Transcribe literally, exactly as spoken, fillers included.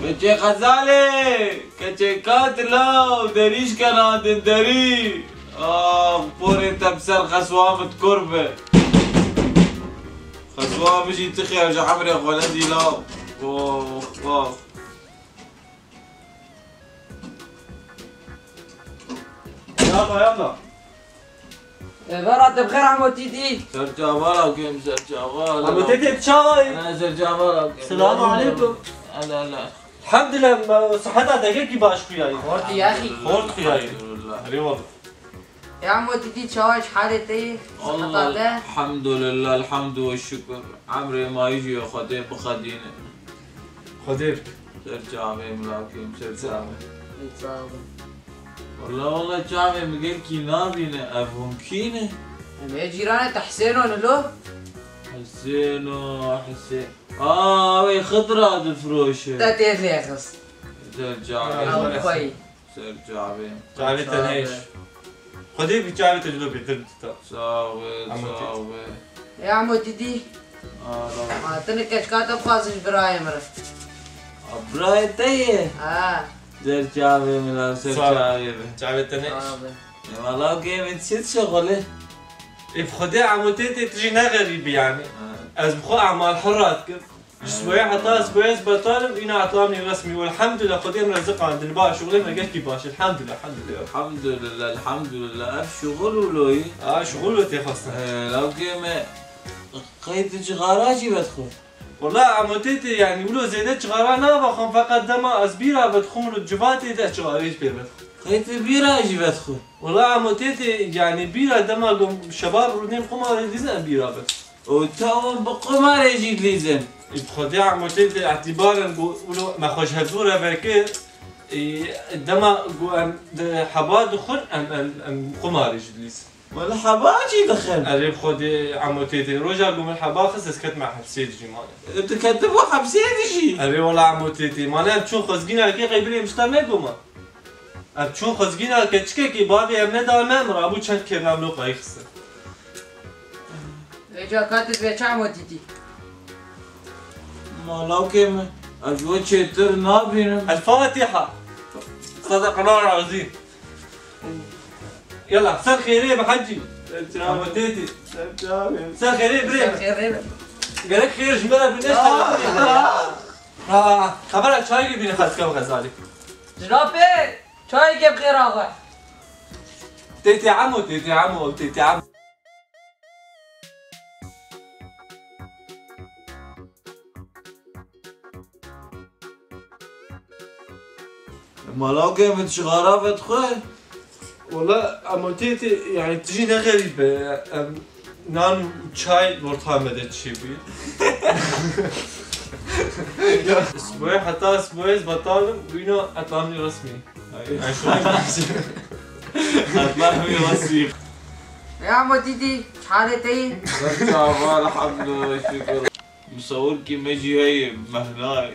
Keçê Xezalê, keçê Katila û derî şkenandin derî. Ax, porê te bi ser xeswa min dikur be. Xeswa min jî tixya ji emrê xwe nedî law. Ax, ax. Yalla, yalla. Vera te bi xêr Emo Tîtî. Ser çava rakim, ser çava. Emo Tîtî, tu çawa yî? Ana ser çava rakim. Selamu aleykum. Ala, ala. Elhamdülillah, me siheta te gelkî baş xuyayî. Xortî yaxî. Xort xuyayî. Elhamdülillah. Eyvallah. Ya Emo Tîtî, çawa yî, halê te yî? Siheta te? Elhamdülillah, elhamdü ve şükür. Emrê ma yî jî Xwedê bixedîne. Xwedê bike. Ser çavê min lakim, ser çavê. Sağ olun. Walla, walla çavê min gelkî nabîne, ev hûn kî ne? Em ê cîranê te Hisêno ne lo? Hisêno, Hisên. Aa, wê xidra difroşe. Te tê lê xist. Ser çavê. Ew xweyî. Ser çavê. Çavê te neyş. Xwedê bi çavê te ji lo bêtir bidita. Sağ ol, sağ ol. Ya Emo Tîtî. Hatine keçka te bixwazin ji birayê min re. A, birayê te ye? Ha. Ser çavê min, la ser çavê min. Çavê te ne? Abi. Ema lawkê min çi dişe xwelê? Ê bi Xwedê Emo Tîtî, tu jî ne xerîbî yani. Ha. Ez bi xwe emal hira dikim. Ji siboyê heta siboyê ez betal im, îna etlamî resmî. Elhamdülillah, Xwedê min riziqandin baş, şuxulê me gelkî baş. Elhamdülillah, elhamdülillah. Elhamdülillah, elhamdülillah. Ev şuxul û loyî. Ha, şuxul û tê xwestin. Ee, lawkê me, qey tu cixara jî vedixwe? Wela Emo Tîtî, yanî wilo zêde cixara navedim, feqet dema ez bîra vedixwim û civatê de cixarê jî pê vedixwim. Qey tu bîra jî vedixwe? Wela Emo Tîtî, yanî bîra dema ku şebab rûnên qumarê dîzin em bîra vedixwin. Û tu bi qumarê jî dilîzin? Ê bi Xwedê Emo Tîtî, îtîbaren ku wilo me xwe ji hevdû re vekir, ê, dema ku em di heba dixwin, em, em, em qumarê jî dilîzin. Wele heba jî dixin. Erê bi Xwedê Emo Tîtî, roja ku min heba xist, ez ketime hepsê dijî mane. Tu ketibû hepsê dijî? Erê wela Emo Tîtî, mane em çûn xwezgîna kê qey birê mişta me goma. Em çûn xwezgîna keçikekî, bavê em neda me, em rabû çend kêrna min û qayî xistin. Vêca ka tu divê çi Emo Tîtî? Ma lawkê min, ez ji we çêtir nabînim. El Fatiha. Sadaqallah el Azîm. Yala, ser xêrê be hecî. Ser çavê. Emo Tîtî. Ser çavê. Ser xêrê birê. Ser xêrê be. Gerek xêr ji me re bine. Ha, xebera çayê bîne xelkê Xezalê. Jinapê, çayê bi xêr axe. Têtê Emo, Têtê Emo, Têtê Emo. Malawkê min çixara vedixwe. Wala Emo Têtê, yani tu jî ne xerîb be. Em nan û çay orta me de çêbûye. Siboyê heta siboyê ez betal im, wîna etlamî resmî. Ay. Ay, şöyle bir şey. Etlamî resmî. Ya Emo Tîtî, çi halê te yî? Çava, elhamdülillah, şükür. Misawirkî me jî heye, mehnayê.